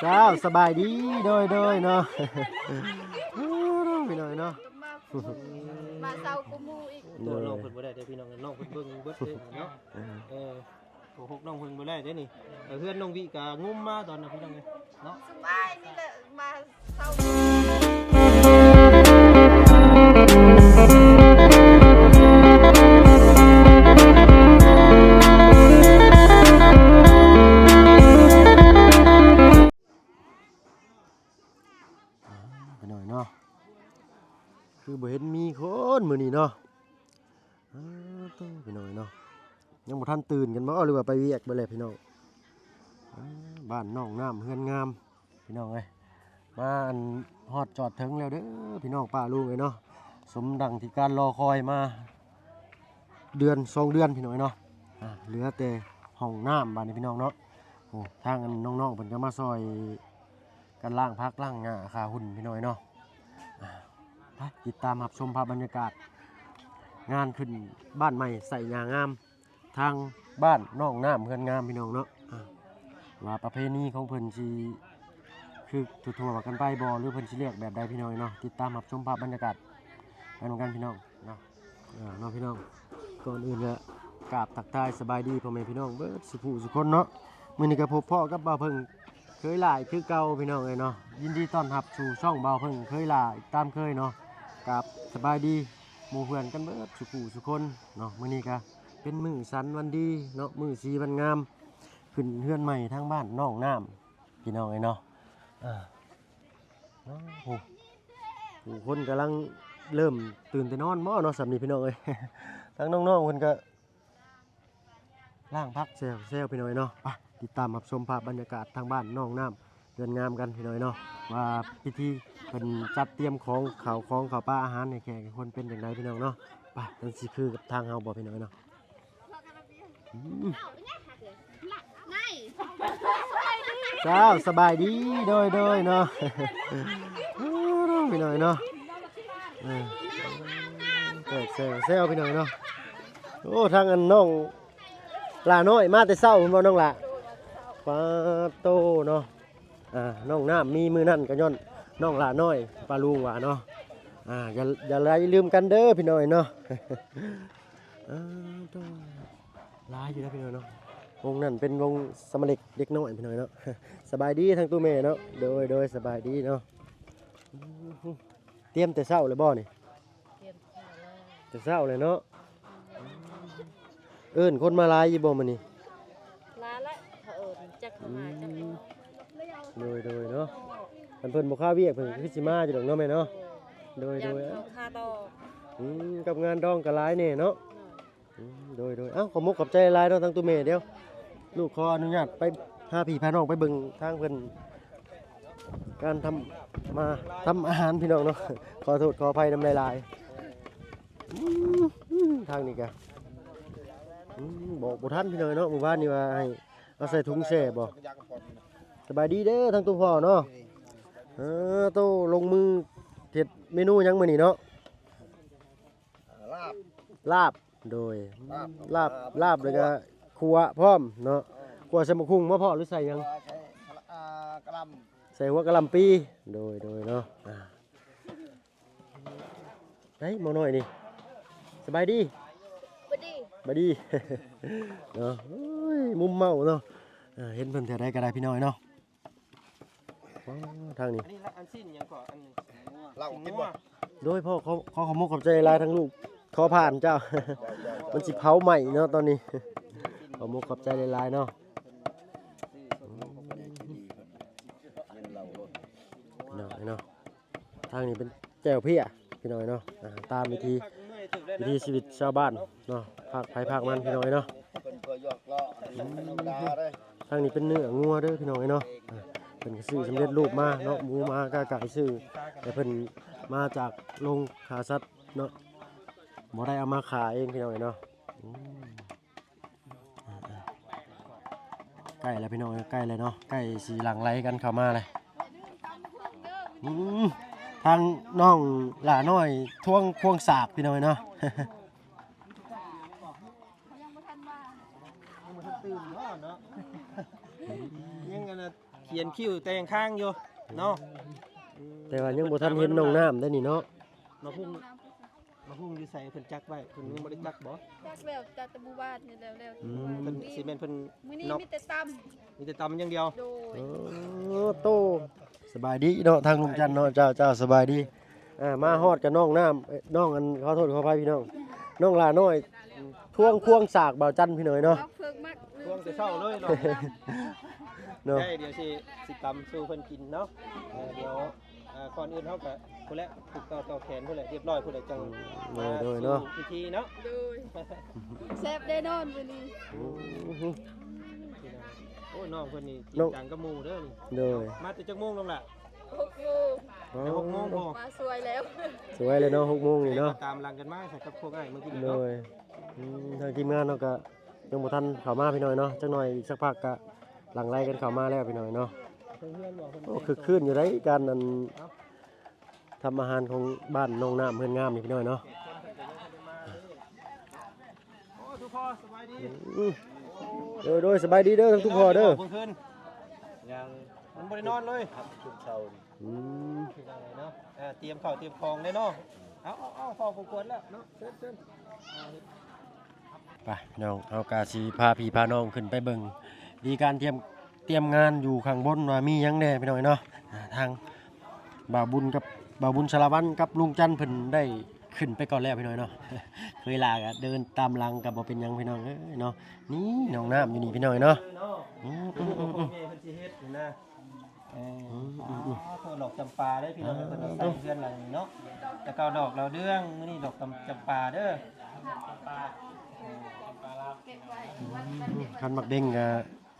เจ้า สบายดี โดย โดยเนาะ โอ้ พี่น้องเนาะ มา มาเช้ากว่าหมู่อีก โดย น้องเพิ่นบ่ได้เด้อพี่น้อง น้องเพิ่นเบิ่งเบิดเลยเนาะ เออ โกหกน้องเพิ่นบ่ได้เด้นี่ เฮือนน้องวิก็งุ่มมาตอนนั้นพี่น้องเอ้ยเนาะ สบายนี่แหละ มาเช้า อ่า พี่น้องเนาะ คือบ่เห็นมีคนมื้อนี้เนาะ อ้า โธ่ พี่น้องเนาะ ยังบ่ทันตื่นกันบ่ หรือว่าไปเวียกเบิดแล้วพี่น้อง อ้า บ้านน้องน้ำเฮือนงาม พี่น้องเอ้ย มาอันฮอดจอดถึงแล้วเด้อ พี่น้องป้าลุงเอ้ยเนาะ สมดังที่การรอคอยมา เดือนสองเดือนพี่น้องเอ้ยเนาะ อ่า เหลือแต่ห้องน้ำบาดนี้พี่น้องเนาะ โอ้ ทางอันน้องๆเพิ่นก็มาซ่อยกันล้างผักล้างหญ้าฆ่าหุ่นพี่น้องเอ้ยเนาะ อ่า ไปติดตามรับชมภาพบรรยากาศงานขึ้นบ้านใหม่ไส้หญ้างาม ทางบ้านน้องน้ำเฮือนงามพี่น้องเนาะ อ่า ว่าประเพณีของเพิ่นสิคือทั่วๆกันไปบ่ หรือเพิ่นสิเรียกแบบใดพี่น้องเนาะ ติดตามรับชมภาพบรรยากาศไปนำกันพี่น้องเนาะ อ่า เนาะพี่น้อง ก่อนอื่นก็กราบทักทายสบายดีพ่อแม่พี่น้องเบิดสุผู้สุคนเนาะ มื้อนี้ก็พบพ้อกับบ่าวเพิ่งเคยหลายคือเก่าพี่น้องเอ้ยเนาะ ยินดีต้อนรับสู่ช่องบ่าวเพิ่งเคยหลายตามเคยเนาะ กราบสบายดีหมู่เพื่อนกันเบิดสุผู้สุคนเนาะ มื้อนี้ก็ เป็นมื้อสันวันดีเนาะ มื้อสีวันงาม ขึ้นเฮือนใหม่ทางบ้านน้องน้ำ พี่น้องเอ้ยเนาะ อ่า โอ้โห ผู้คนกำลังเริ่มตื่นแต่นอนบ่เนาะ ส่ำนี้พี่น้องเอ้ย ทางน้องๆเพิ่นก็ล้างผักแซวๆ พี่น้องเอ้ยเนาะ ไปติดตามรับชมภาพบรรยากาศทางบ้านน้องน้ำ เฮือนงามกันพี่น้องเนาะ ว่าพิธีเพิ่นจัดเตรียมของข้าวของข้าวปลาอาหารให้แขกให้คนเป็นจั่งใดพี่น้องเนาะ ไป มันสิคือกับทางเฮาบ่พี่น้องเนาะ อืม เจ้า สบายดี โดย โดยเนาะ พี่น้องเนาะ เออ แซวๆ พี่น้องเนาะ โอ้ ทางอันน้องหล้าน้อยมาแต่เช้าพุ้นบ่น้องหล้า ปาโตเนาะ อ่า น้องน้ำมีมื้อนั้นก็ย้อนน้องหล้าน้อย ป้าลุงว่าเนาะ อ่า อย่า อย่าไหลลืมกันเด้อพี่น้องเนาะ อ่า โธ่ หลายอยู่นะพี่น้องเนาะ วงนั้นเป็นวงสมาชิกเด็กน้อยพี่น้องเนาะ สบายดีทั้งตู้แม่เนาะ โดย โดย สบายดีเนาะ เตรียมแต่เช้าเลยบ่นี่ เตรียมข้าวแล้ว แต่เช้าเลยเนาะ เอิ้นคนมาหลายอยู่บ่มื้อนี้ หลายละ เขาเอิ้นจักเขามาจัก อืม โดย โดยเนาะ คันเพิ่นบ่คาเวียกเพิ่นก็คือสิมาอยู่ดอกเนาะแม่เนาะ โดย โดย ย่านเขาคาดอง อืม กับงานดองก็หลายแน่เนาะ โดย อืม โดย โดย เอ้า ขอบมกขอบใจหลายๆเนาะ ทั้งตู้แม่ เดี๋ยวลูกขออนุญาตไปพาพี่พาน้องไปเบิ่งทางเพิ่น การทำ มาทำอาหารพี่น้องเนาะ ขอโทษขออภัยนำหลายๆ อืม ทางนี้กะ อืม บอกบ่ทันพี่น้องเนาะ มื้อวานนี้ว่าให้เอาใส่ถุงแช่บ่ สบายดีเด้อ ทั้งตู้พ่อเนาะ เออ โตลงมือเฮ็ดเมนูหยังมื้อนี้เนาะ ลาบ ลาบ โดย ลาบ ลาบ ลาบแล้วก็คั่วพร้อมเนาะ เออ คั่วใส่หมกหุ่งบ่พ่อ หรือใส่หยัง ใส่ อ่า กะหล่ำ ใส่หัวกะหล่ำปี โดย โดยเนาะ อ่า ได๋ หมอน้อยนี่ สบายดี บายดี บายดี เนาะ โอ้ย มุมเมาเนาะ อ่า เห็นเพิ่นแถวใดก็ได้พี่น้อยเนาะ อ๋อ ทางนี้ อันนี้ละ อันสิ้นหยังก่อ อันนี้ เหล้ากินบ่ โดยพ่อ ขอ ขอขอบมกขอบใจหลายทั้งลูก ขอผ่านเจ้า มันสิเผาไหม้เนาะตอนนี้ ขอบมกขอบใจหลายๆเนาะ เนาะ เนาะ ทางนี้เป็นแจ่วเพี้ยพี่น้อยเนาะ อ่า ตามวิถี วิถีชีวิตชาวบ้านเนาะ ภาคไผภาคมันพี่น้อยเนาะ เพิ่นก็หยอกล้อธรรมดาเด้ ทางนี้เป็นเนื้องัวเด้อพี่น้อยเนาะ อ่า เพิ่นก็ซื้อสำเร็จรูปมาเนาะ หมูหมากาไก่ซื้อ แต่เพิ่นมาจากโรงฆ่าสัตว์เนาะ บ่ได้เอามาฆ่าเองพี่น้อยเนาะ อืม ใกล้แล้วพี่น้องเอ้ย ใกล้แล้วเนาะ ใกล้สิหลั่งไหลกันเข้ามาเลย อืม ทางน้องหล้าน้อยทวงควงสากพี่น้องเอ้ยเนาะ ยังบ่ทันมา ยังบ่ทันตื่นเนาะ เนาะ ยังอันน่ะ ປ່ຽນຄິ້ວແຕ່ງຄາງຢູ່ເນາະ. ອືມ ແຕ່ວ່າຍັງບໍ່ທັນເຫັນນ້ອງນ້ຳໄດ໋ນີ້ເນາະ. ມາພຸ້ງ ມາພຸ້ງຢູ່ໃສ ເພິ່ນຈັກໄວ້ ເພິ່ນຍັງບໍ່ໄດ້ຈັກບໍ່? ຈັກແລ້ວ ຈັກແຕ່ມື້ວານນີ້ແລ້ວ ແລ້ວ ອືມ ເພິ່ນຊິແມ່ນເພິ່ນ ມື້ນີ້ມີແຕ່ຕຳ ມີແຕ່ຕຳຢ່າງດຽວ. ໂດຍ ເອີ ໂຕ ສະບາຍດີເນາະ ທາງລຸງຈັນເນາະ. ເຈົ້າ ເຈົ້າ ສະບາຍດີ. ອ່າ ມາຮອດກັບນ້ອງນ້ຳ ເອີ ນ້ອງ ອັນ ຂໍໂທດຂໍອະໄພພີ່ນ້ອງ ນ້ອງຫຼ້ານ້ອຍ ທວງຄວາງສາກບ່າວຈັນພີ່ນ້ອງເນາະ. ເພິ່ນມັກ ທວງແຕ່ເຊົ້າເລີຍເນາະ ເນາະ. ໄດ້ ດຽວຊິ ຊິຕຳສູ່ເພິ່ນກິນເນາະ. ເອີ ດຽວ ອ່າ ກ່ອນອື່ນເຮົາກໍພຸ້ນແຫຼະ ຜູກຕໍ່ ຕໍ່ແຂນພຸ້ນແຫຼະ ຮຽບຮ້ອຍພຸ້ນແຫຼະ ຈັ່ງ ອືມ ມາ ໂດຍ ໂດຍເນາະ ສູ່ພິທີເນາະ. ໂດຍ ແຊບແນ່ນອນມື້ນີ້. ອືມ ໂອ້ ນ້ອງເພິ່ນນີ້ຈິງຈັງກັບໝູ່ເດີນີ້. ໂດຍ ມາແຕ່ຈັກໂມງນ້ອງຫຼ້າ? ຫົກໂມງ. ອໍ ແຕ່ຫົກໂມງພຸ້ນ ມາສວຍແລ້ວ ສວຍແລ້ວເນາະ ຫົກໂມງນີ້ເນາະ. ຕາມຫຼັງກັນມາໃສ່ກັບພວກອ້າຍເມື່ອກີ້ນີ້ເນາະ. ໂດຍ ອືມ ທາງທີມງານເຮົາກໍຍັງບໍ່ທັນເຂົ້າມາພີ່ນ້ອງເນາະ. ຈັກໜ່ອຍອີກສັກພັກກໍຫຼັ່ງໄຫຼກັນເຂົ້າມາແລ້ວພີ່ນ້ອງເນາະ. ໂອ້ ຄຶກຄື້ນຢູ່ໃດ໋ ການ ອັນ ທຳອາຫານຂອງບ້ານໜອງນ້ຳເຮືອນງາມນີ້ພີ່ນ້ອງເນາະ. ໂອ້ ທຸກພໍ່ສະບາຍດີ. ອືມ ໂດຍ ໂດຍ ສະບາຍດີເດີທັງທຸກພໍ່ເດີ. ຍັງ ມັນບໍ່ໄດ້ນອນເລີຍ ຄັບ ຄືນເຊົ້ານີ້. ອືມ ເນາະ ເອີ ຕຽມເຂົ້າຕຽມຂອງເດ້ເນາະ. ເອົາ ເອົາ ເອົາ ພໍສົມຄວນແລ້ວເນາະ. ເຊີນ ເຊີນ. ໄປພີ່ນ້ອງ ເຮົາກະຊິພາພີ່ພານ້ອງຂຶ້ນໄປເບິ່ງວິທີການຕຽມ ຕຽມງານຢູ່ຂ້າງບົນວ່າມີຫຍັງແດ່ພີ່ນ້ອງເນາະ. ອ່າ ທາງບ່າວບຸນກັບ ບ່າວບຸນສາລະວັນກັບລຸງຈັນເພິ່ນໄດ້ຂຶ້ນໄປກ່ອນແລ້ວພີ່ນ້ອງເນາະ. ເຄີຍລາກະເດີນຕາມຫຼັງກະບໍ່ເປັນຫຍັງພີ່ນ້ອງເອີຍເນາະ. ນີ້ນ້ອງນ້ຳຢູ່ນີ້ພີ່ນ້ອງເນາະ. ອືມ ອືມ ອືມ ອືມ ແມ່ເພິ່ນຊິເຮັດຢູ່ນະ. ເອີ ອືມ ອືມ ອືມ ອໍ ດອກຈຳປາເດ້ພີ່ນ້ອງ. ອ່າ ເພິ່ນເອົາໃສ່ເຮືອນຫຼັງນີ້ເນາະ. ແຕ່ເກົ່າດອກດາວເຮືອງ ມື້ນີ້ດອກຈຳ ຈຳປາເດີ. ອືມ ຄັນໝາກເບັງກະ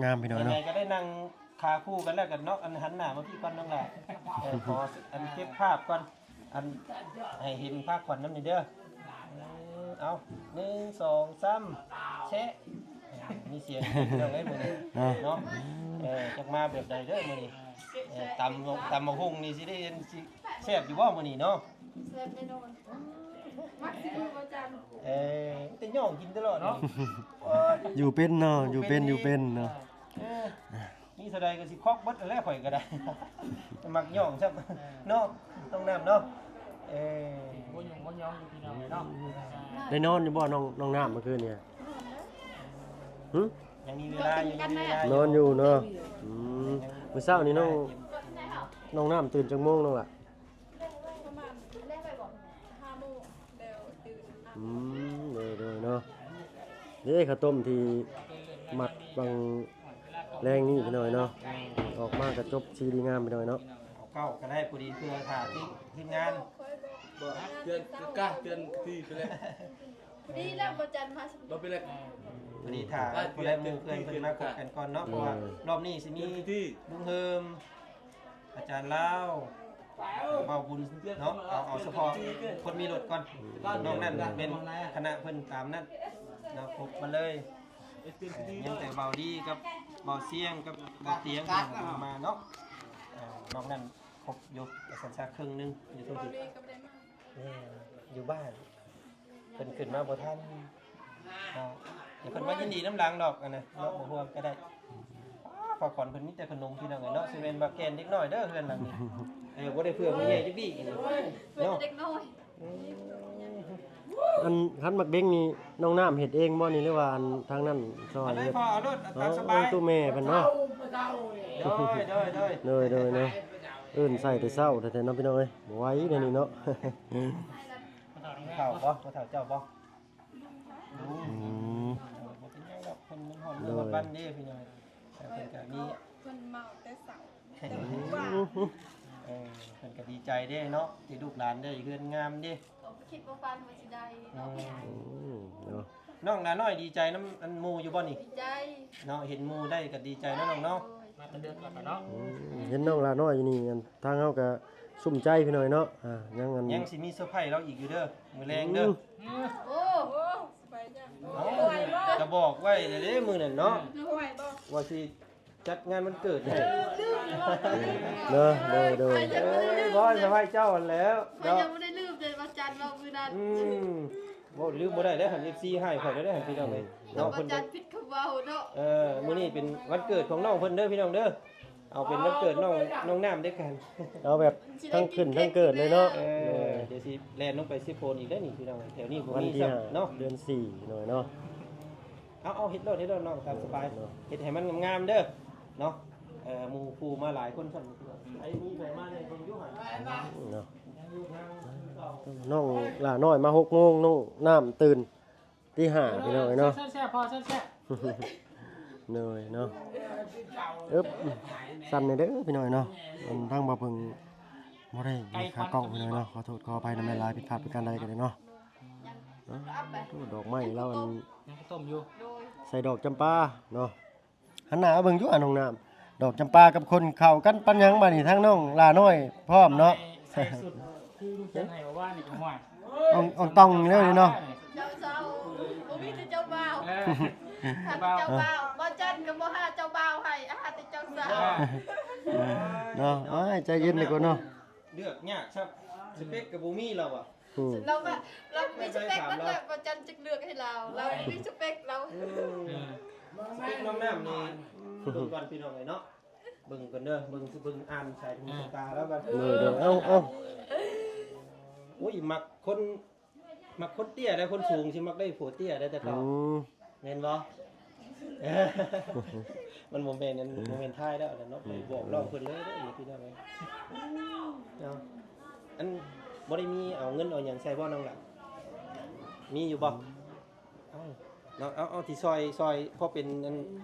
ງາມພີ່ນ້ອງເນາະ. ຍັງໄງກໍໄດ້ນັ່ງຄາຄູ່ກັນແລ້ວກັນເນາະ. ອັນ ຫັນໜ້າມາພີ້ກ່ອນນ້ອງຫຼ້າ. ເອີ ຂໍອັນເກັບພາບກ່ອນ ອັນ ໃຫ້ເຫັນພາບຂວັນນຳນີ້ເດີ. ເອີ ເອົາ ໜຶ່ງ ສອງ ສາມ ແຊະ. ມີສຽງເດີພີ່ນ້ອງເອີຍມື້ນີ້ເນາະ. ເອີ ຈັກມາແບບໃດເດີມື້ນີ້. ເອີ ຕຳ ຕຳໝາກຫຸ່ງນີ້ຊິໄດ້ ຊິແຊບຢູ່ບໍ່ມື້ນີ້ເນາະ? ແຊບແນ່ນອນ. ມັກຊິມື້ບໍ່ຈັນ. ເອີ ມີແຕ່ຍ່ອງກິນຕະຫຼອດເນາະ. ຢູ່ເປັນເນາະ ຢູ່ເປັນ ຢູ່ເປັນເນາະ. ເອີ ມີເທົ່າໃດກໍຊິຄອກເບິດຫັ້ນແຫຼະ ຂ້ອຍກໍໄດ້ ມັກຍ່ອງຊ້ຳເນາະ ນ້ອງນ້ຳເນາະ. ເອີ ບໍ່ຫຍຸ້ງບໍ່ຫຍອງຢູ່ພີ່ນ້ອງເນາະ. ໄດ້ນອນຢູ່ບໍ່ນ້ອງ ນ້ອງນ້ຳ ເມື່ອຄືນນີ້? ຫຶ? ຍັງມີເວລາຢູ່ ຍັງມີເວລາຢູ່ ນອນຢູ່ເນາະ. ອືມ ມື້ເຊົ້ານີ້ນ້ອງ ນ້ອງນ້ຳຕື່ນຈັກໂມງນ້ອງລະ? ປະມານຫ້າໂມງແລ້ວຕື່ນ. ອືມ ໂດຍໆເນາະ. ເດ້ ເຂົ້າຕົ້ມທີ່ມັດຫວ່າງແລງນີ້ພີ່ນ້ອງເນາະ. ອອກມາກະຈົບສີດີງາມພີ່ນ້ອງເນາະ. ເອົາເກົ້າກໍໄດ້ ພໍດີເພື່ອຖ້າທີມງານ ບໍ່ ເດືອນກະເດືອນທີ່ໄປແລ້ວ ພໍດີແລ້ວ ບໍ່ຈັນມາ ບໍ່ໄປແລ້ວ ພໍດີຖ້າຜູ້ໃດໝູ່ເພື່ອນເພິ່ນມາຄົບກັນກ່ອນເນາະ. ເອີ ເພາະວ່າລອບນີ້ຊິມີລຸງເຮີມ ອາຈານລາວ ເວົ້າບຸນເນາະ. ເອົາ ເອົາສະເພາະຄົນມີລົດກ່ອນ. ອືມ ນອກນັ້ນແມ່ນຄະນະເພິ່ນຕາມນັ້ນເນາະ ຄົບມາເລີຍ. ເອີ ຍັງແຕ່ເບົາດີກັບເບົາຊຽງກັບເບົາຕຽງເພິ່ນບໍ່ມາເນາະ. ເອີ ນອກນັ້ນຄົບຢູ່ ວ່າຊັ້ນຊະ ເຄິ່ງໜຶ່ງຢູ່ທົ່ງທີ່ ແມ່ນ ຢູ່ບ້ານ ເພິ່ນຂຶ້ນມາບໍ່ທັນເນາະ. ດຽວເພິ່ນມາຍິນດີນຳຫຼັງດອກ ອັນນະເນາະ ບໍ່ຫ່ວງກໍໄດ້. ປ້າ ພາຂວັນເພິ່ນມີແຕ່ຂະໜົມພີ່ນ້ອງເອີຍເນາະ. ຊິແມ່ນວ່າແກ່ນເດັກນ້ອຍເດີເຮືອນຫຼັງນີ້. ເອີ ບໍ່ໄດ້ເພື່ອຜູ້ໃຫຍ່ຈັກດີ້ເນາະ. ເພິ່ນເດັກນ້ອຍ. ອືມ ອັນ ຄັນໝາກເບັງນີ້ນ້ອງນ້ຳເຮັດເອງບໍ່ນີ້ ຫຼືວ່າອັນທາງນັ້ນຊ່ອຍເຮັດ? ເອົາໂລດ ຕາມສະບາຍ ຕູ້ແມ່ເພິ່ນເນາະ. ໂດຍ ໂດຍ ໂດຍ ໂດຍ ໂດຍເນາະ. ເອີ້ນໃສ່ແຕ່ເຊົ້າແທ້ໆເນາະ ພີ່ນ້ອງເອີຍ ບໍ່ໄຫວແນວນີ້ເນາະ. ເຖົ້າບໍ່? ເຖົ້າເຈົ້າບໍ່? ອືມ ບໍ່ເປັນຫຍັງດອກ ເພິ່ນມັນຮອດມື້ຮອດວັນເດ້ພີ່ນ້ອງ. ເອີ ເພິ່ນກໍມີ ເພິ່ນເມົາແຕ່ເຊົ້າ ແຕ່ບໍ່ວ່າ ເອີ ເພິ່ນກໍດີໃຈເດ້ເນາະ ທີ່ລູກຫຼານໄດ້ເຮືອນງາມເດ້. ກໍບໍ່ຄິດບໍ່ຝັນວ່າຊິໄດ້ເນາະ. ອືມ ເນາະ ນ້ອງຫຼ້ານ້ອຍດີໃຈນຳອັນໝູ່ຢູ່ບໍ່ນີ້? ດີໃຈເນາະ ເຫັນໝູ່ໄດ້ກໍດີໃຈເນາະນ້ອງເນາະ. ໂດຍ ມາແຕ່ເດີກແລ້ວກໍເນາະ. ອືມ ເຫັນນ້ອງຫຼ້ານ້ອຍຢູ່ນີ້ ອັນ ທາງເຮົາກໍສຸ້ມໃຈພີ່ນ້ອງເນາະ. ອ່າ ຍັງອັນ ຍັງຊິມີເຊີໄພລາວອີກຢູ່ເດີ ມື້ແລງເດີ. ອືມ ໂອ້ ເອົ້າ ກໍບອກໄວ້ແລ້ວເດ້ມື້ນັ້ນເນາະ ວ່າຊິຈັດງານວັນເກີດໃຫ້ເນາະ. ໂດຍ ໂດຍ ໂດຍ ເອີຍ ບໍ່ ເຊີໄພເຈົ້າຫັ້ນແຫຼ້ວ ຂ້ອຍຍັງບໍ່ໄດ້ລືມເດ້ ວ່າຈັນເວົ້າມື້ນັ້ນ. ອືມ ບໍ່ລືມບໍ່ໄດ້ເດ້ ຄັນເອັຟຊີຮ້າຍຂ້ອຍເດ້ ພີ່ນ້ອງເອີຍເນາະ. ເພິ່ນຈັນຜິດຄຳເວົ້າເນາະ. ເອີ ມື້ນີ້ເປັນວັນເກີດຂອງນ້ອງເພິ່ນເດີ ພີ່ນ້ອງເດີ. ເອົາເປັນວັນເກີດນ້ອງ ນ້ອງນ້ຳເດ້ກັນ ເອົາແບບທັງຂຶ້ນທັງເກີດເລີຍເນາະ. ເອີ ເອີ ດຽວຊິແລ່ນລົງໄປເຊໂປນອີກເດ້ນີ້ພີ່ນ້ອງ ແຖວນີ້ບໍ່ມີຊ້ຳເນາະ. ເດືອນສີ່ ພີ່ນ້ອງເນາະ ເອົາ ເອົາ ເຮັດໂລດ ເຮັດໂລດນ້ອງ ຕາມສະບາຍເນາະ ເຮັດໃຫ້ມັນງາມໆເດີເນາະ. ເອີ ໝູ່ຄູ່ມາຫຼາຍຄົນຊ້ຳ ໃຜມີໃຜມາແດ່ເບິ່ງຢູ່ຫັ້ນເນາະ. ນ້ອງຫຼ້ານ້ອຍມາຫົກໂມງ ນ້ອງນ້ຳຕື່ນ ຕີຫ້າ ພີ່ນ້ອງເອີຍເນາະ. ແຊບໆ ພໍແຊບໆ ໂດຍເນາະ. ເອີບ ສັ່ນແດ່ເດີພີ່ນ້ອງເອີຍເນາະ. ອັນທາງບ່າວເພິ່ງບໍ່ໄດ້ມີຂາກ້ອງພີ່ນ້ອງເນາະ ຂໍໂທດຂໍອະໄພນຳຫຼາຍໆ ຜິດພາດປະການໃດກໍໄດ້ເນາະ. ເອີ ດອກໄມ້ລາວອັນ ຍັງຕົ້ມຢູ່ ໃສ່ດອກຈຳປາເນາະ. ຫັນໜ້າມາເບິ່ງຢູ່ ອາ ນ້ອງນ້ຳ ດອກຈຳປາກັບຄົນເຂົ້າກັນປານຫຍັງບາດນີ້ ທັງນ້ອງຫຼ້ານ້ອຍພ້ອມເນາະ. ໃສ່ຊຸດຄືລຸງຈັນໃຫ້ເມື່ອວານນີ້ກໍຫ້ວຍ ອອງ ອອງຕອງເລີຍເນາະ. ເຈົ້າສາວ ບໍ່ມີແຕ່ເຈົ້າບ່າວ ເອີ ເຈົ້າບ່າວ ເຈົ້າບ່າວ ບ່າວຈັນກໍບໍ່ຫາເຈົ້າບ່າວໃຫ້ ຫາແຕ່ເຈົ້າສາວ ເອີ ເນາະ. ໂອ້ຍ ໃຈເຢັນດີກວ່າເນາະ ເລືອກຍາກຊ້ຳ ສະເປັກກໍບໍ່ມີລາວວ່າ. ອືມ ລາວວ່າ ລາວມີສະເປັກໝົດແລ້ວ ບ່າວຈັນຈຶ່ງເລືອກໃຫ້ລາວ ລາວມີສະເປັກລາວ. ເອີ ສະເປັກນ້ອງນ້ຳນີ້ ເບິ່ງກ່ອນພີ່ນ້ອງເອີຍເນາະ ເບິ່ງກ່ອນເດີ ເບິ່ງ ເບິ່ງອ່ານສາຍຫູສາຍຕາລາວກ່ອນ. ໂດຍໆ ເອົາ ເອົາ ໂອ້ຍ ມັກຄົນ ມັກຄົນເຕ້ຍແລ້ວ ຄົນສູງຊິມັກໄດ້ຜົວເຕ້ຍໄດ໋ແຕ່ເກົ່າ. ອືມ ແມ່ນບໍ່? ມັນບໍ່ແມ່ນ ມັນບໍ່ແມ່ນທ້າຍແລ້ວເນາະ. ອືມ ໄປບອກນ້ອງເພິ່ນເລີຍເດີພີ່ນ້ອງເອີຍ. ເອົາ ອັນ ບໍ່ໄດ້ມີເອົາເງິນເອົາຫຍັງໃສ່ບໍ່ນ້ອງຫຼ້າ? ມີຢູ່ບໍ່? ເອົາເນາະ ເອົາ ເອົາ ທີ່ຊ່ອຍ ຊ່ອຍພໍເປັນອັນ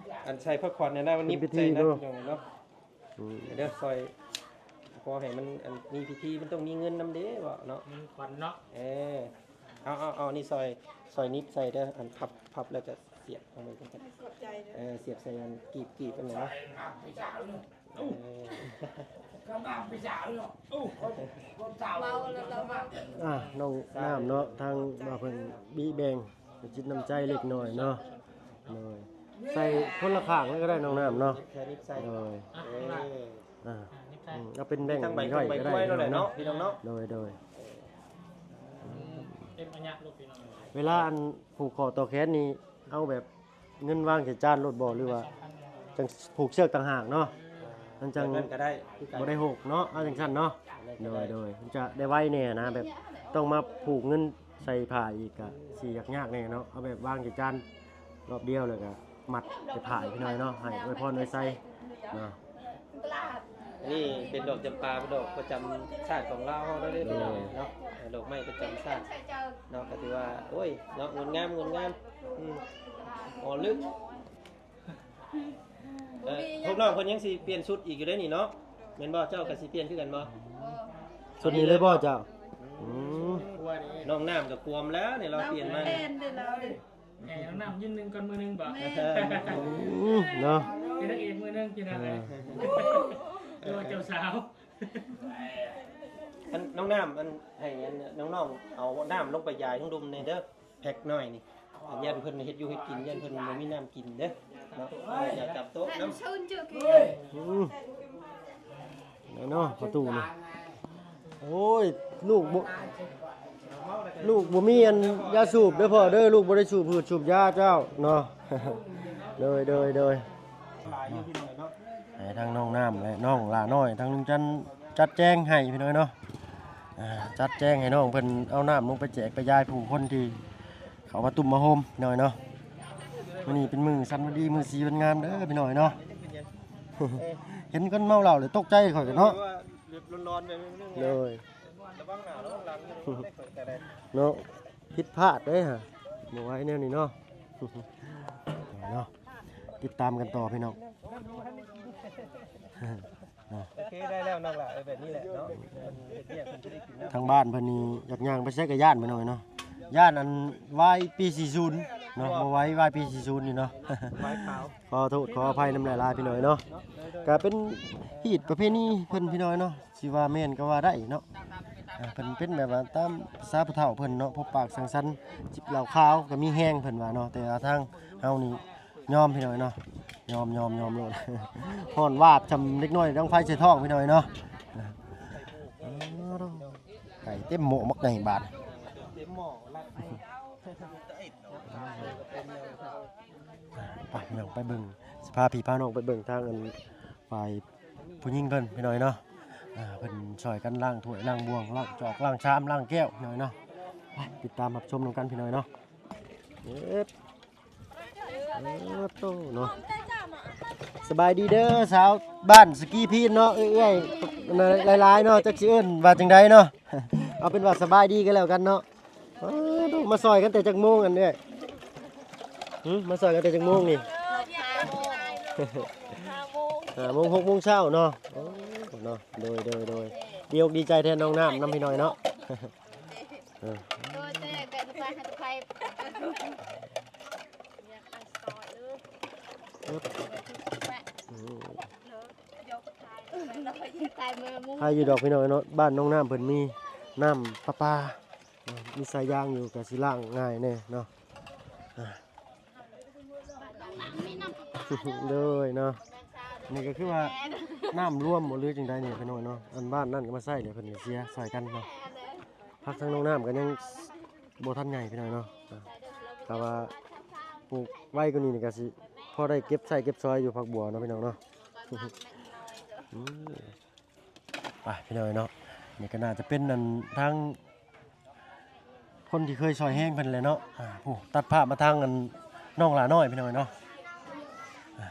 ອັນໃສ່ຜ້າຂວັນແນວນັ້ນ ມັນນິບໃສ່ນະ ເນາະ ພີ່ນ້ອງເນາະ. ອືມ ເດີ ຊ່ອຍ ພໍໃຫ້ມັນ ອັນ ມີພິທີ ມັນຕ້ອງມີເງິນນຳເດ້ເວົ້າເນາະ ເງິນຂວັນເນາະ. ເອີ ເອົາ ເອົາ ເອົາ ນີ້ຊ່ອຍ ຊ່ອຍນິບໃສ່ເດີ ອັນພັບ ພັບແລ້ວກໍສຽບເອົາໄວ້ກັນ. ຂອບໃຈເດີ ເອີ ສຽບໃສ່ອັນກີບ ກີບອັນນັ້ນເນາະ. ເອີ ເມົາແລ້ວລາວເມົາ. ອ່າ ນ້ອງນ້ຳເນາະ ທາງບ່າວເພິ່ງບີແບ່ງ ນ້ຳຈິດນ້ຳໃຈເລັກນ້ອຍເນາະ. ໂດຍ ໃສ່ຄົນລະຂ້າງເລີຍກໍໄດ້ນ້ອງນ້ຳເນາະ. ໂດຍ ອ່ະ ອ່າ ອືມ ເອົາເປັນແບ່ງຍ່ອຍກໍໄດ້ເນາະ ພີ່ນ້ອງເນາະ. ໂດຍ ໂດຍ ເວລາອັນຜູກຂໍ້ຕໍ່ແຂນນີ້ ເອົາແບບເງິນວາງໃສ່ຈານໂລດບໍ່ ຫຼືວ່າຈັ່ງຜູກເຊືອກຕ່າງຫາກເນາະ? ມັນຈັ່ງ ແບບນັ້ນກໍໄດ້ຄືກັນ ບໍ່ໄດ້ຫົກເນາະ ເອົາຈັ່ງຊັ້ນເນາະ. ໂດຍ ໂດຍ ມັນຈະໄດ້ໄວແດ່ນະ ແບບຕ້ອງມາຜູກເງິນໃສ່ຜ້າອີກກະຊິຍາກໆແດ່ເນາະ. ເອົາແບບວາງໃສ່ຈານລອບດຽວ ແລ້ວກະມັດໃສ່ຜ້າພີ່ນ້ອງເນາະ ໃຫ້ອວຍພອນອວຍໄຊເນາະ. ອັນນີ້ເປັນດອກຈຳປາ ເປັນດອກປະຈຳຊາດຂອງລາວເຮົາເດີພີ່ນ້ອງເນາະ ດອກໄມ້ປະຈຳຊາດເນາະ. ກໍຖືວ່າ ໂອ້ຍ ເນາະ ງົດງາມ ງົດງາມ ອືມ ອໍ ລຶກ ເອີ ພວກນ້ອງເພິ່ນຍັງຊິປ່ຽນຊຸດອີກຢູ່ເດ້ນີ້ເນາະ ແມ່ນບໍ່? ເຈົ້າກໍຊິປ່ຽນຄືກັນບໍ່? ຊຸດນີ້ເລີຍບໍ່ເຈົ້າ? ອືມ ນ້ອງນ້ຳກໍກວມແລ້ວນີ້ ລາວປ່ຽນມາ ແມ່ນເດ້ລາວເດ້. ໃຫ້ນ້ອງນ້ຳຢືນໜຶ່ງກ່ອນມື້ໜຶ່ງບໍ່? ແມ່ນ ອືມ ເນາະ ເປັນນາງເອກມື້ໜຶ່ງ ພີ່ນ້ອງເອີຍ ເອີ ຫຼືວ່າເຈົ້າສາວ. ອັນ ນ້ອງນ້ຳ ອັນ ໃຫ້ອັນ ນ້ອງໆ ເອົານ້ຳລົງໄປຢາຍທາງລຸ່ມແດ່ເດີ ແພັກໜ້ອຍນີ້ ຢ້ານເພິ່ນເຮັດຢູ່ເຮັດກິນ ຢ້ານເພິ່ນບໍ່ມີນ້ຳກິນເດີເນາະ. ຢາກກັບໂຕະນຳ ອືມ ແນ່ເນາະ ປະຕູນີ້. ໂອ້ຍ ລູກບໍ່ ລູກບໍ່ມີອັນຢາສູບເດີພໍ່ເດີ ລູກບໍ່ໄດ້ສູບພືດສູບຢາເຈົ້າເນາະ. ໂດຍ ໂດຍ ໂດຍ ຫຼາຍຢູ່ພີ່ນ້ອງເນາະ. ໃຫ້ທັງນ້ອງນ້ຳ ແລະ ນ້ອງຫຼ້ານ້ອຍ ທັງລຸງຈັນຈັດແຈງໃຫ້ພີ່ນ້ອງເນາະ. ອ່າ ຈັດແຈງໃຫ້ນ້ອງເພິ່ນເອົານ້ຳລົງໄປແຈກໄປຢາຍຜູ້ຄົນທີ່ເຂົ້າມາຕຸ້ມມາໂຮມພີ່ນ້ອງເນາະ. ມື້ນີ້ເປັນມື້ສັນວັນດີ ມື້ສີວັນງາມເດີພີ່ນ້ອງເນາະ. ເຫັນຄົນເມົາເຫຼົ້າແລ້ວຕົກໃຈຂ້ອຍກໍເນາະ. ແບບຮ້ອນໆ ແບບໜຶ່ງ ໂດຍ ລະວັງໜ້າລະວັງຫຼັງ ເນາະ ຜິດພາດເດ້ຫະ ບໍ່ໄຫວແນວນີ້ເນາະ. ເນາະ ຕິດຕາມກັນຕໍ່ພີ່ນ້ອງເນາະ. ໂອເຄ ໄດ້ແລ້ວນ້ອງຫຼ້າ ເອີ ແບບນີ້ແຫຼະເນາະ ເພິ່ນເຮັດວຽກເພິ່ນຊິໄດ້ກິນນຳ. ທາງບ້ານເພິ່ນນີ້ຢາກຍ່າງໄປໃສກໍຢ້ານພີ່ນ້ອງເນາະ ຢ້ານອັນວາຍປີສີ່ສິບເນາະ ບໍ່ໄຫວ ວາຍປີສີ່ສິບນີ້ເນາະ. ວາຍຂາວ ຂໍໂທດຂໍອະໄພນຳຫຼາຍໆ ພີ່ນ້ອງເນາະ. ກໍເປັນຮີດປະເພນີເພິ່ນພີ່ນ້ອງເນາະ ຊິວ່າແມ່ນກໍວ່າໄດ້ເນາະ. ອ່າ ເພິ່ນເປັນແບບວ່າຕາມພາສາຜູ້ເຖົ້າເພິ່ນເນາະ ພົບປາກສັງສັນ ຈິບເຫຼົ້າຂາວກໍມີແຮງເພິ່ນວ່າເນາະ. ແຕ່ວ່າທາງເຮົານີ້ຍອມພີ່ນ້ອງເນາະ ຍອມ ຍອມ ຍອມໂລດ. ຮ້ອນວາບຊ່ຳເດັກນ້ອຍດັງໄຟໃສ່ທ້ອງພີ່ນ້ອງເນາະ. ໄກ່ເຕັມໝໍ້ໝາກໃຫຍ່ບາດ. ໄປພີ່ນ້ອງໄປເບິ່ງ ຊິພາພີ່ພານ້ອງໄປເບິ່ງທາງອັນຝ່າຍ ຜູ້ຍິງເພິ່ນພີ່ນ້ອງເອີຍເນາະ ອ່າ ເພິ່ນຊ່ອຍກັນລ້າງຖ້ວຍລ້າງບ່ວງ ລ້າງຈອກລ້າງຊາມລ້າງແກ້ວພີ່ນ້ອງເອີຍເນາະ. ໄປຕິດຕາມຮັບຊົມນຳກັນພີ່ນ້ອງເອີຍເນາະ. ເອີບ ເອີບ ໂຕເນາະ ສະບາຍດີເດີສາວບ້ານສະກີພີນເນາະ ເອື້ອຍໆ ຫຼາຍໆເນາະ ຈັກຊິເອີ້ນວ່າຈັ່ງໃດເນາະ. ເອົາເປັນວ່າສະບາຍດີກັນແລ້ວກັນເນາະ. ເອີ ມາຊ່ອຍກັນແຕ່ຈັກໂມງອັນເອື້ອຍ? ຫຶ ມາຊ່ອຍກັນແຕ່ຈັກໂມງນີ້? ຫ້າໂມງ ຫ້າໂມງ ຫົກໂມງເຊົ້າເນາະ. ໂອ້ ເນາະ ໂດຍ ໂດຍ ໂດຍ ດີອົກດີໃຈແທນນ້ອງນ້ຳນຳພີ່ນ້ອງເນາະ. ເອີ ໂດຍ ແຕ່ກໍໄປຫາແຕ່ໄປ ຢາກໄປຊ່ອຍເດີ. ອືມ ໃຜຢູ່ດອກພີ່ນ້ອງເນາະ ບ້ານນ້ອງນ້ຳເພິ່ນມີນ້ຳປະປາ ມີສາຍຢາງຢູ່ ກໍຊິລ້າງງ່າຍແດ່ເນາະ. ອ່າ ໂດຍເນາະ ນີ້ກໍຄືວ່ານ້ຳລວມບໍ່ ຫຼືຈັ່ງໃດນີ້ພີ່ນ້ອງເນາະ. ອັນບ້ານນັ້ນກໍມາໃຊ້ແຫຼະ ເພິ່ນກໍເສຍຊ່ອຍກັນເນາະ. ຜັກທາງນ້ອງນ້ຳກໍຍັງບໍ່ທັນໃຫຍ່ພີ່ນ້ອງເນາະ ອ່າ ຖ້າວ່າປູກໄວກວ່ານີ້ນີ້ກໍຊິພໍໄດ້ເກັບໃຊ້ເກັບສອຍຢູ່ ຜັກບົວເນາະພີ່ນ້ອງເນາະ. ອືມ ໄປພີ່ນ້ອງເນາະ ນີ້ກໍໜ້າຈະເປັນອັນທາງຄົນທີ່ເຄີຍຊ່ອຍແຮງເພິ່ນແຫຼະເນາະ. ອ່າ ຜູ້ຕັດພາບມາທາງອັນນ້ອງຫຼ້ານ້ອຍພີ່ນ້ອງເນາະ. ອ່າ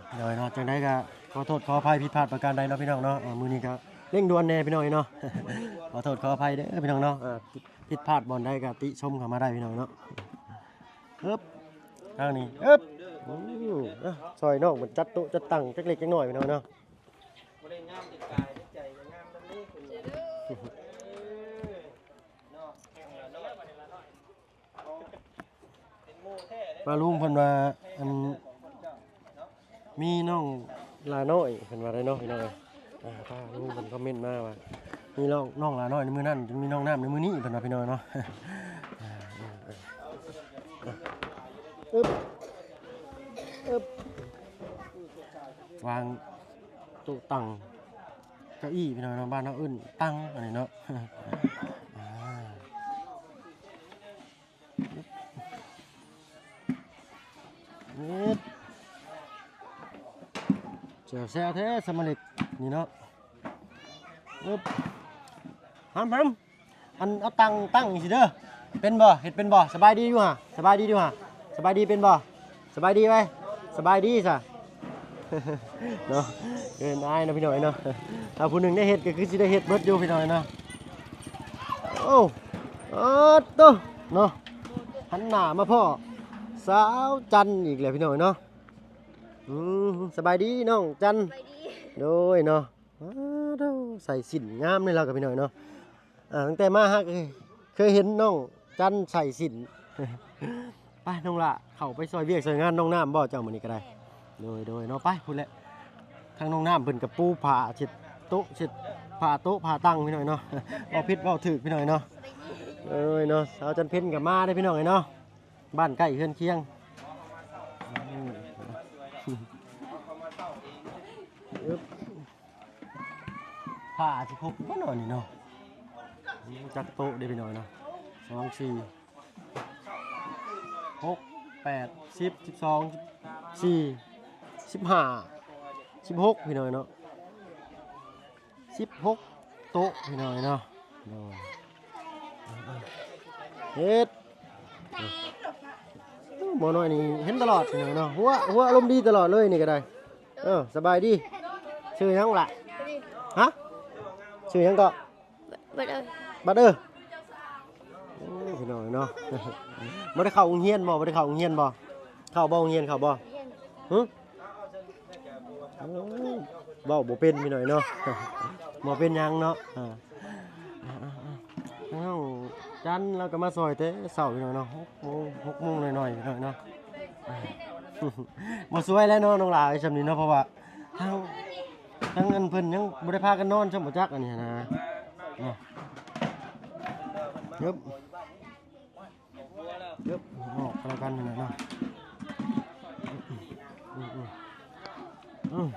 ພີ່ນ້ອງເນາະ ຈັ່ງໃດກໍຂໍໂທດຂໍອະໄພຜິດພາດປະການໃດເນາະພີ່ນ້ອງເນາະ. ເອີ ມື້ນີ້ກໍເລັ່ງດ່ວນແດ່ພີ່ນ້ອງເນາະ ຂໍໂທດຂໍອະໄພເດີພີ່ນ້ອງເນາະ. ອ່າ ຜິດພາດບ່ອນໃດກໍຕິຊົມເຂົ້າມາໄດ້ພີ່ນ້ອງເນາະ. ເອີບ ທາງນີ້ ເອີບ ໂອ້ ອ່າ ຊ່ອຍນ້ອງເພິ່ນຈັດໂຕະຈັດຕັ່ງຈັກເລັກຈັກນ້ອຍພີ່ນ້ອງເນາະ. ບໍ່ໄດ້ງາມແຕ່ກາຍ ແຕ່ໃຈກໍງາມນຳເດ້. ເອີ ເນາະ ເປັນໝູ່ແທ້ເດ້. ປ້າລຸງເພິ່ນວ່າ ອັນ ມີນ້ອງຫຼ້ານ້ອຍ ເພິ່ນວ່າໄດ໋ເນາະພີ່ນ້ອງເອີຍ. ອ່າ ປ້າລຸງເພິ່ນຄອມເມັນມາວ່າ ມີນ້ອງ ນ້ອງຫຼ້ານ້ອຍໃນມື້ນັ້ນ ຈຶ່ງມີນ້ອງນ້ຳໃນມື້ນີ້ ເພິ່ນວ່າພີ່ນ້ອງເນາະ. ອ່າ ເອີ ເອີ ອຶບ ອຶບ ວາງໂຕະຕັ່ງເກົ້າອີ້ພີ່ນ້ອງເນາະ ບ້ານເຮົາເອີ້ນຕັ່ງອັນນີ້ເນາະ. ອ່າ ເອີ ແຊວແຊວແທ້ສະມາເລັກນີ້ເນາະ. ອຶບ ຫຳ ຫຳ ອັນເອົາຕັ່ງຕັ້ງຈັ່ງຊີ້ເດີ ເປັນບໍ່ ເຮັດເປັນບໍ່? ສະບາຍດີຢູ່ຫະ ສະບາຍດີຢູ່ຫະ ສະບາຍດີເປັນບໍ່? ສະບາຍດີໄວ ສະບາຍດີຊະ ເນາະ. ເອີ້ນອ້າຍເນາະພີ່ນ້ອງເນາະ ຖ້າຜູ້ໜຶ່ງໄດ້ເຮັດກໍຄືຊິໄດ້ເຮັດເບິດຢູ່ພີ່ນ້ອງເນາະ. ໂອ້ ໂອ້ໂຕ ເນາະ ຫັນໜ້າມາພໍ້ສາວຈັນອີກແລ້ວພີ່ນ້ອງເນາະ. ອືມ ສະບາຍດີນ້ອງຈັນ. ສະບາຍດີ ໂດຍເນາະ. ອ້າໂທ້ ໃສ່ສິ້ນງາມເລີຍລາວກໍພີ່ນ້ອງເນາະ. ອ່າ ຕັ້ງແຕ່ມາຫາເຄີຍເຫັນນ້ອງຈັນໃສ່ສິ້ນ. ໄປນ້ອງຫຼ້າ ເຂົ້າໄປຊ່ອຍວຽກຊ່ອຍງານນ້ອງນ້ຳບໍ່ເຈົ້າມື້ນີ້ກໍໄດ້? ແມ່ນ ໂດຍ ໂດຍເນາະ. ໄປພຸ້ນແຫຼະ ທາງນ້ອງນ້ຳເພິ່ນກໍປູຜ້າເຊັດໂຕະ ເຊັດຜ້າໂຕະຜ້າຕັ່ງພີ່ນ້ອງເນາະ. ເວົ້າຜິດເວົ້າຖືກພີ່ນ້ອງເນາະ. ໂດຍເນາະ ສາວຈັນເພັນກໍມາເດ້ພີ່ນ້ອງເນາະ ບ້ານໃກ້ເຮືອນຄຽງ. ອຶບ ຜ້າຊິຄົບບໍ່ເນາະນີ້ເນາະ. ຈັກໂຕະເດ້ພີ່ນ້ອງເນາະ ສອງ ສີ່ ຫົກ ແປດ ສິບ ສິບສອງ ສິບສີ່ ສິບຫ້າ ສິບຫົກ ພີ່ນ້ອງເນາະ. ສິບຫົກໂຕະພີ່ນ້ອງເນາະ. ໂດຍ ເຮັດ ໝໍນ້ອຍນີ້ເຫັນຕະຫຼອດພີ່ນ້ອງເນາະ. ຫົວ ຫົວອາລົມດີຕະຫຼອດເລີຍນີ້ກໍໄດ້. ເອີ ສະບາຍດີ ຊື່ຫຍັງລະ? ຮະ ຊື່ຫຍັງເກາະ? ບັດເອີ ບັດເອີ. ໂອ້ ພີ່ນ້ອງເນາະ ບໍ່ໄດ້ເຂົ້າໂຮງຮຽນບໍ່? ບໍ່ໄດ້ເຂົ້າໂຮງຮຽນບໍ່? ເຂົ້າບໍ່ໂຮງຮຽນ ເຂົ້າບໍ່? ຮຽນ ຫຶ ໂອ້ ເວົ້າບໍ່ເປັນພີ່ນ້ອງເນາະ. ບໍ່ເປັນຫຍັງເນາະ. ອ່າ ທາງນ້ອງຈັນລາວກໍມາຊ່ອຍແຕ່ເຊົ້າພີ່ນ້ອງເນາະ ຫົກໂມງ ຫົກໂມງໜ້ອຍໆ ພີ່ນ້ອງເນາະ. ອ່າ ບໍ່ຊ່ວຍແລ້ວເນາະນ້ອງຫຼ້າ ສ່ຳນີ້ເນາະ ເພາະວ່າທາງ ທາງອັນເພິ່ນຍັງບໍ່ໄດ້ພາກັນນອນຊ້ຳບໍ່ຈັກອັນນີ້ນະ. ເນາະ ເອີບ ເອີບ ອອກກໍແລ້ວກັນເນາະ. ອືມ ອືມ ອືມ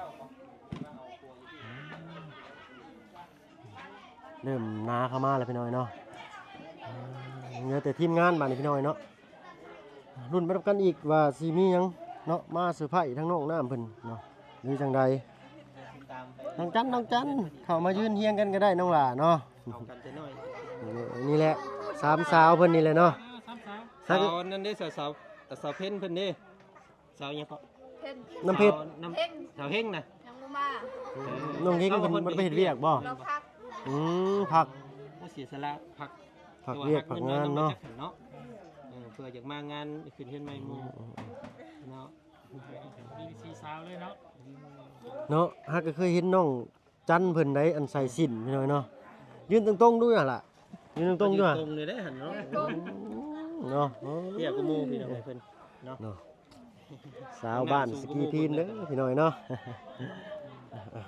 ເລີ່ມໜາເຂົ້າມາແລ້ວພີ່ນ້ອງເນາະ. ເຫຼືອແຕ່ທີມງານບາດນີ້ພີ່ນ້ອງເນາະ. ລຸ້ນໄປນຳກັນອີກວ່າຊິມີຫຍັງເນາະ ມາເຊີໄພທາງນ້ອງນ້ຳເພິ່ນເນາະ ຫຼືຈັ່ງໃດ. ນ້ອງຈັນ ນ້ອງຈັນ ເຂົ້າມາຢືນຮຽງກັນກໍໄດ້ນ້ອງຫຼ້າເນາະ. ເອົາກັນຈັກໜ້ອຍ. ນີ້ແຫຼະ ສາມສາວເພິ່ນນີ້ແຫຼະເນາະ. ສາມສາວ ສາວນັ້ນເດ້ ສາວ ສາວ ສາວເພັນເພິ່ນເດ້. ສາວຫຍັງເກາະ? ເພັນ ນ້ຳເພັດ ສາວນ້ຳ ເຮັງ ສາວເຮັງນະ ຍັງບໍ່ມາ. ເອີ ນ້ອງເຮັງເພິ່ນ ເອົາເພິ່ນໄປເຮັດວຽກບໍ່? ລາວພັກ. ອືມ ພັກ. ໂອ້ ເສຍສະຫຼະພັກ ພັກວຽກພັກງານເນາະ. ເອີ ເພື່ອຢາກມາງານຂຶ້ນເຮືອນໃໝ່ໝູ່ເນາະ. ມີສີ່ສາວເລີຍເນາະ ເນາະ. ຫາກກໍເຄີຍເຫັນນ້ອງ ຈັນເພິ່ນໄດ໋ ອັນໃສ່ສິ້ນພີ່ນ້ອງເນາະ. ຢືນຕົງໆດູຫັ້ນລະ ຢືນຕົງໆດູ ຕຣົງເລີຍເດ້ຫັ້ນເນາະ. ເນາະ ເອີ ເຕັ້ຍກວ່າໝູ່ພີ່ນ້ອງເອີຍເພິ່ນເນາະ ເນາະ. ສາວບ້ານສະກີພີນເດີພີ່ນ້ອງເນາະ.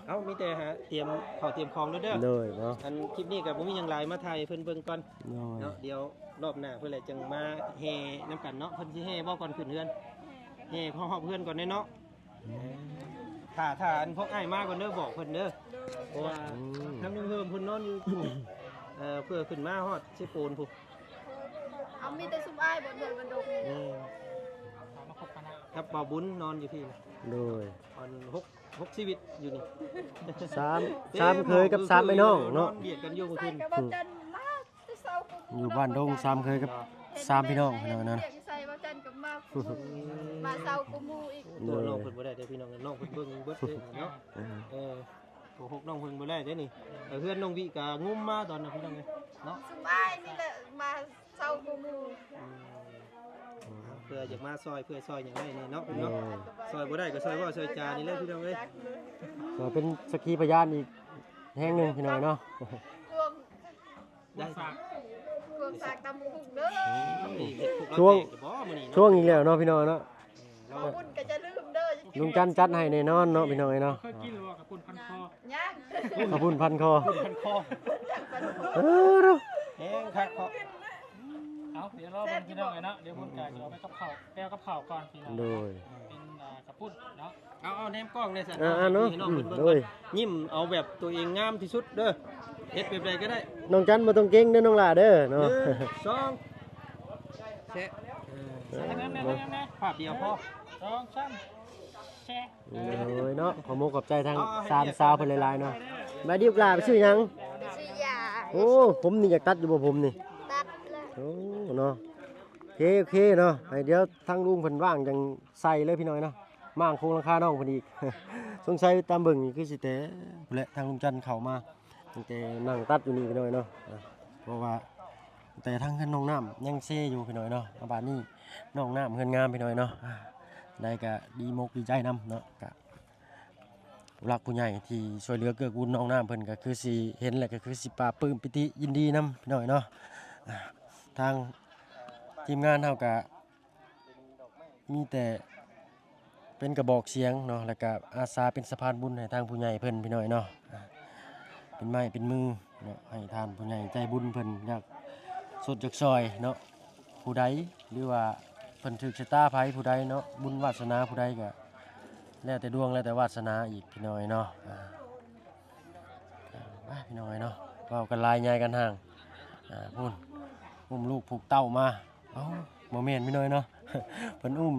ເອົ້າ ມີແຕ່ຫາຕຽມເຂົ້າຕຽມຂອງເດີ. ໂດຍເນາະ. ອັນຄລິບນີ້ກໍບໍ່ມີຫຍັງຫຼາຍ ມາຖ່າຍໃຫ້ເພິ່ນເບິ່ງກ່ອນ. ໂດຍ ເນາະ. ດຽວລອບໜ້າເພິ່ນແຫຼະຈັ່ງມາແຫ່ນຳກັນເນາະ. ເພິ່ນຊິແຫ່ບໍ່ ກ່ອນຂຶ້ນເຮືອນ? ແຫ່ຮອບເຮືອນກ່ອນເດ້ເນາະ. ອືມ ຖ້າ ຖ້າອັນພວກອ້າຍມາກ່ອນເດີ ບອກເພິ່ນເດີ. ໂດຍ ເພາະວ່າ ອືມ ທາງລຸງເຮີມເພິ່ນນອນຢູ່ພຸ້ນ ເອີ ເພື່ອຂຶ້ນມາຮອດເຊໂປນພຸ້ນ. ເອົາ ມີແຕ່ຊຸມອ້າຍບໍ່ເດີ ບັນດົງ. ແມ່ນ ເອົາມາຄົບຄະນະ ກັບບ່າວບຸນນອນຢູ່ພີ້. ໂດຍ ອັນຫົກ ຫົກຊີວິດຢູ່ນີ້ ສາມ ສາມເຂີຍກັບສາມອ້າຍນ້ອງເນາະ. ນອນບຽດກັນຢູ່ມື້ຄືນ ໃສ່ກັບບ່າວຈັນມາ ຢູ່ບ້ານດົງ ສາມເຂີຍກັບສາມພີ່ນ້ອງພີ່ນ້ອງເນາະ. ໃສ່ວ່າຈັນກັບມາ ມາເຊົາກວ່າໝູ່ອີກ. ໂດຍ ນ້ອງເພິ່ນບໍ່ໄດ້ເດີພີ່ນ້ອງ ນ້ອງເພິ່ນເບິ່ງເບິດເລີຍເນາະ. ເອີ ໂກຫົກນ້ອງເພິ່ນບໍ່ໄດ້ເດ້ນີ້. ເອີ ເຮືອນນ້ອງວິກໍງຸມມາຕອນນັ້ນພີ່ນ້ອງເອີຍເນາະ. ສະບາຍນີ້ແຫຼະ ມາເຊົາກວ່າໝູ່. ອືມ ເພື່ອຢາກມາຊ່ອຍ ເພື່ອຊ່ອຍຫຍັງໄດ້ແດ່ເນາະ. ໂດຍ ເນາະ ຊ່ອຍບໍ່ໄດ້ກໍຊ່ອຍເວົ້າຊ່ອຍຈານີ້ແຫຼະພີ່ນ້ອງເອີຍ. ກໍເປັນສັກຂີພະຍານອີກແຮງໜຶ່ງພີ່ນ້ອງເນາະ. ໄດ້ ພວກສາກຕຳບັກຫຸ່ງເດີ. ຊ່ວງ ຊ່ວງອີກແລ້ວເນາະພີ່ນ້ອງເນາະ. ເອີ ເວົ້າບຸນກໍຢ່າລືມເດີ. ລຸງຈັນຈັດໃຫ້ແນ່ນອນເນາະພີ່ນ້ອງເອີຍເນາະ. ເຄີຍກິນຫຼືບໍ່ ກະປຸ້ນພັນຄໍ? ຍັງ ກະປຸ້ນພັນຄໍ ເອີ ເນາະ ແຮງຄັກເນາະ. ເອົາ ດຽວລໍເບິ່ງພີ່ນ້ອງເອີຍເນາະ. ດຽວບຸນກະຊິເອົາໄປກັບເຂົ້າ ແປກັບເຂົ້າກ່ອນພີ່ນ້ອງ. ໂດຍ ເປັນ ອ່າ ກະປຸ້ນເນາະ. ເອົາ ເອົາແນມກ້ອງແດ່ຊັ້ນ ອ່າ ເອົາໃຫ້ ເນາະ ພີ່ນ້ອງເພິ່ນເບິ່ງ ໂດຍ ຍິ້ມເອົາແບບຕົວເອງງາມທີ່ສຸດເດີ. ເຮັດແບບໃດກໍໄດ້ ນ້ອງຈັນບໍ່ຕ້ອງເກງເດີນ້ອງຫຼ້າເດີເນາະ. ໜຶ່ງ ສອງ ແຊະ ເອີ ພາບດຽວພໍ ສອງ ສາມ ແຊະ. ໂດຍເນາະ ຂໍມຸກຂອບໃຈທາງ ເອົາ ສາມສາວເພິ່ນຫຼາຍໆເນາະ. ບາດດີ ຫຼ້າໄປຊື້ຫຍັງ? ຊື້ຢາ. ໂອ້ ຜົມນີ້ຢາກຕັດຢູ່ບໍ່ ຜົມນີ້? ຕັດແລ້ວ. ໂອ້ ເນາະ ໂອເຄ ໂອເຄເນາະ. ໃຫ້ດຽວທາງລຸງເພິ່ນວ່າງຈັ່ງໃສ່ເລີຍພີ່ນ້ອງເນາະ. ມ້າງໂຄງຫຼັງຄານ້ອງເພິ່ນອີກ. ສົງໄສຕາມເບິ່ງນີ້ຄືຊິແຕ່ພຸ້ນແຫຼະ ທາງລຸງຈັນເຂົ້າມາ ຕັ້ງແຕ່ນັ່ງຕັດຢູ່ນີ້ພີ່ນ້ອງເນາະ. ອ່າ ເພາະວ່າແຕ່ທາງເຮືອນນ້ອງນ້ຳຍັງເຊຢູ່ພີ່ນ້ອງເນາະ. ອ່າ ບາດນີ້ນ້ອງນ້ຳເຮືອນງາມພີ່ນ້ອງເນາະ. ອ່າ ໄດ້ກະດີມົກດີໃຈນຳເນາະ. ກະຜູ້ຫຼັກຜູ້ໃຫຍ່ທີ່ຊ່ວຍເຫຼືອເກື້ອກູນນ້ອງນ້ຳເພິ່ນ ກະຄືຊິເຫັນ ແລະ ກະຄືຊິປາບປຶ້ມປີຕິຍິນດີນຳພີ່ນ້ອງເນາະ. ອ່າ ທາງທີມງານເຮົາກະ ມີແຕ່ເປັນກະບອກສຽງເນາະ ແລ້ວກະອາສາເປັນສະພານບຸນໃຫ້ທາງຜູ້ໃຫຍ່ເພິ່ນພີ່ນ້ອງເນາະ. ອ່າ ເປັນໄມ້ເປັນມືເນາະ ໃຫ້ທ່ານຜູ້ໃຫຍ່ໃຈບຸນເພິ່ນຢາກສົດຢາກຊ່ອຍເນາະ. ຜູ້ໃດ ຫຼືວ່າເພິ່ນຖືກຊະຕາໃຜຜູ້ໃດເນາະ ບຸນວາດສະໜາຜູ້ໃດກະແລ້ວແຕ່ດວງ ແລ້ວແຕ່ວາດສະໜາອີກພີ່ນ້ອງເນາະ. ອ່າ ອ່າ ໄປພີ່ນ້ອງເອີຍເນາະ ເວົ້າກັນຫຼາຍຍາຍກັນຫ່າງ. ອ່າ ພຸ້ນ ອຸ້ມລູກຜູກເຕົ້າມາ. ເອົ້າ ບໍ່ແມ່ນພີ່ນ້ອງເນາະ ເພິ່ນອຸ້ມ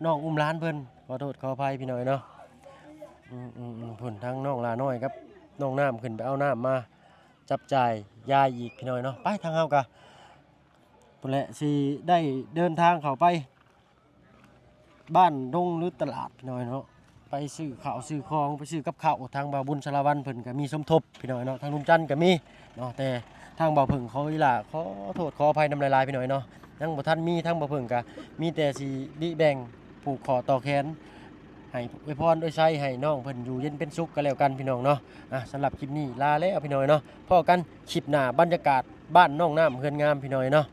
ນ້ອງອຸ້ມຫຼານເພິ່ນ. ຂໍໂທດຂໍອະໄພພີ່ນ້ອງເນາະ. ອືມໆໆ ພຸ້ນ ທາງນ້ອງຫຼ້ານ້ອຍກັບນ້ອງນ້ຳຂຶ້ນໄປເອົານ້ຳມາຈັບຈ່າຍຢາຍອີກພີ່ນ້ອງເນາະ. ໄປ ທາງເຮົາກະພຸ້ນແຫຼະ ຊິໄດ້ເດີນທາງເຂົ້າໄປ ບ້ານດົງ ຫຼື ຕະຫຼາດພີ່ນ້ອງເນາະ ໄປຊື້ເຂົ້າຊື້ຂອງ ໄປຊື້ກັບເຂົ້າ. ທາງບ່າວບຸນສາລະວັນເພິ່ນກະມີສົມທົບພີ່ນ້ອງເນາະ ທາງລຸງຈັນກະມີເນາະ. ແຕ່ທາງບ່າວເຜິ້ງຂໍອີ່ຫຼ້າ ຂໍໂທດຂໍອະໄພນຳຫຼາຍໆ ພີ່ນ້ອງເນາະ. ຍັງບໍ່ທັນມີ ທາງບ່າວເຜິ້ງກະມີແຕ່ຊິບິແບ່ງຜູກຂໍ້ຕໍ່ແຂນ ໃຫ້ອວຍພອນອວຍໄຊໃຫ້ນ້ອງເພິ່ນຢູ່ເຢັນເປັນສຸກກໍແລ້ວກັນພີ່ນ້ອງເນາະ. ອ່ະ ສຳລັບຄລິບນີ້ລາແລ້ວພີ່ນ້ອງເນາະ ພໍ້ກັນຄລິບໜ້າ ບັນຍາກາດບ້ານນ້ອງນ້ຳເຮືອນງາມພີ່ນ້ອງເນາະ.